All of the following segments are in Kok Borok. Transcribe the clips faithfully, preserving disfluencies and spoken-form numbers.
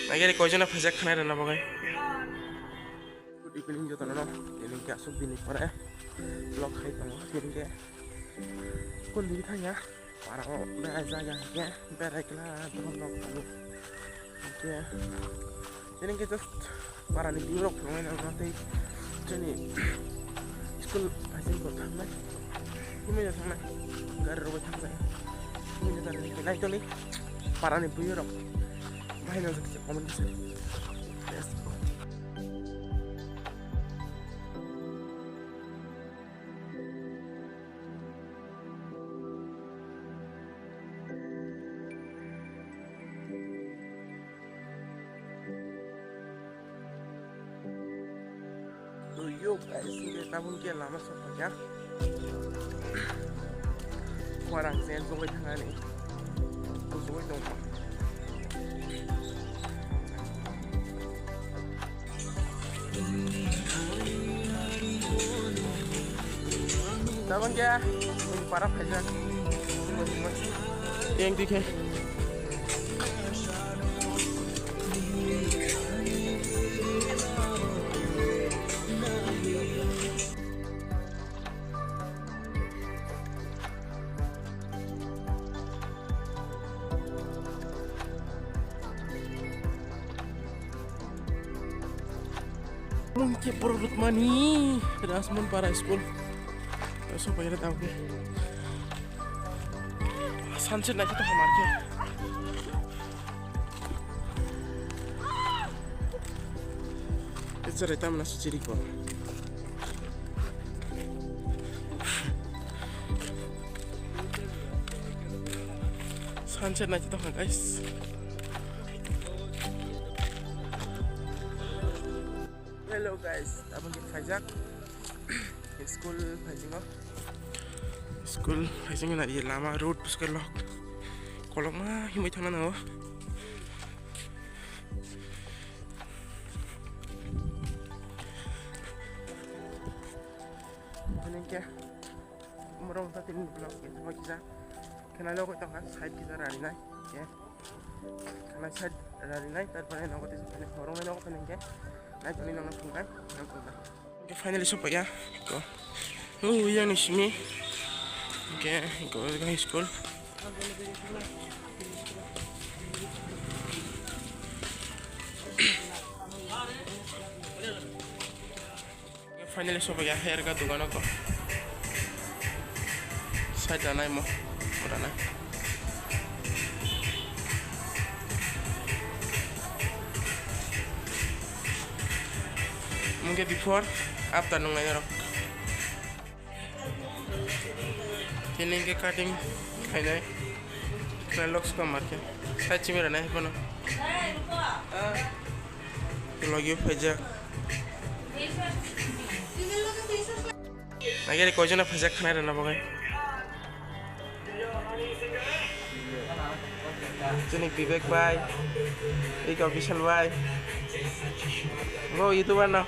Nagari koijona phaijak khanai rwna bagwi. Good evening jotono no. Tini ke asuk dini pore vlog khai tongo. Tini ke kundi thangya. Para o berai jaga ke berai kla dom dom tongo. Ke tini ke just para ni view rok phunai na tei chini school haising ko thangnai. Himai thangnai. Gari rok thangnai. Himai thangnai. Nai toni para ni view rok. Bahai na jak comment kisa. Let's go. Yo, guys, hingke tabuk ke lama sokphaikha. Khorang se jogoi thangani. Jogoi tongkha. Tabuk ke para phaijak. Yang dikhe. Mungkin perut mani Rasmun para school. Terus apa ya tahu ke? Sunset naikhe tongkha markhe. Echere tamna suchiri ko. Sunset naikhe tongkha, guys. Hello guys, tabuk khe phaijak school phaisingo. School phaisingo na, ye lama road puskar lok kolokma himwi thangna nango. Hwnwi khe umrong ta tini vlog khe thangma kisa khwnalo koi tongkha side kisa rari nai khe. Khwnai side rari nai, tarpore nogo tei phai nai, horong nai nogo phai nai khe, nai tongni nongno phungnai, nang phungnai. Hingke finally sopaiya, ko. O, yang ni simi. Hingke, ko, ko school. Finally sopaiya hair ka dogano ko. Side ranai mo, ranai. Mungke before, after nung naina rok. Tini hingke cutting khainai. Khlai lok sukha marke. Side chimi ranai hai phano. Logio phaijak. Nagari koijona phaijak khanai rwna bagwi. Chini Vivek bhai, Ika Official bhai. Bo YouTuber no.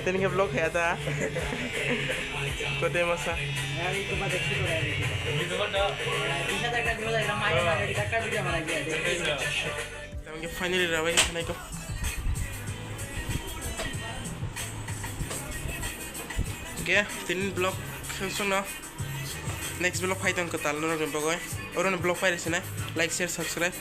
Tini ke vlog ya ta. Kote masa. Tamke finally rabai khanai ko. Oke, tini vlog khesung no. Next vlog phai tong kwtal norok ni bagwi. Oro ni vlog phai rwsina. Like, share, subscribe.